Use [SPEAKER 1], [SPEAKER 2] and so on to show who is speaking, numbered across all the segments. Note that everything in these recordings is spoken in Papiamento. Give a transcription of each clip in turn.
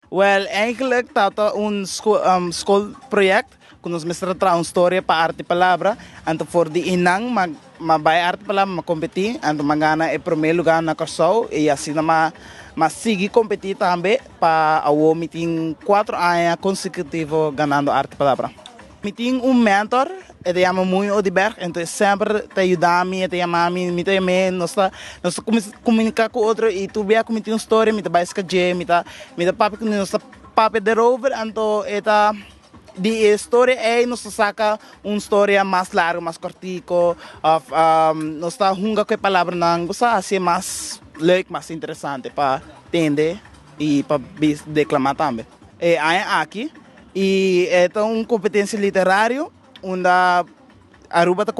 [SPEAKER 1] Wel, eigenlijk tabata un schoolproject ku nos mester traha un storia pa Arte Palabra. Anto for di einan m'a bai Arte Palabra, m'a kompetí, anto m'a gana e promé lugá na Kòrsou i asina m'a sigui kompetí tambe pa awor mi tin 4 aña konsekutivo ganando Arte Palabra. Mi tin un mentor, e ta yama Muy Odiberg, anto semper ta yuda mi, e ta yama mi, mi ta yam'é, nos ta komuniká ku otro i tur bia ku mi tin un storia, mi ta bai skadjé, mi ta papia ku nos ta papia erover, anto e ta di storia ei nos ta saka un storia mas largu, mas kòrtiku, òf nos ta hunga ku e palabranan, gusta hasi mas leuk, mas interesante pa tende i pa deklamá tambe. E aña aki i ta un kompetensia literario unda Aruba ta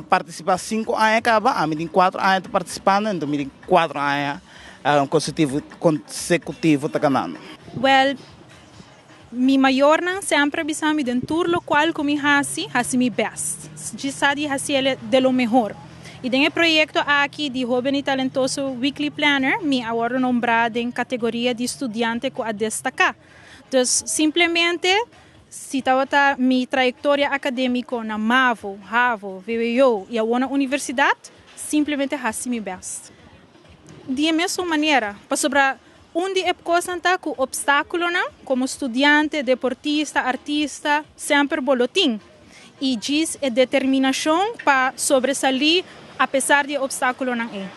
[SPEAKER 1] partisipá 5 aña kaba, ami tin 4 aña ta partisipando, anto mi tin 4 aña konsekutivo ta ganando.
[SPEAKER 2] Well, mi mayornan semper a bisa mi den tur lokual ku mi hasi, hasi mi best. Djis di hasi de lo mehor. I den e proyekto aki di Hoben i Talentoso Weekly Planner, mi a wòrdu nombrá den kategoria di studiante ku a destaká. Dus simplemente, si tabata mi trayektoria akadémiko na MAVO, HAVO, VWO i na universidat, simplemente hasi mi best. Di mesun manera, pasobra un di e kosnan ta ku opstákulonan, komo studiante, deportista, artista, semper bo lo tin. I djis e determinashon pa sobresalí apesar di opstákulonan ei.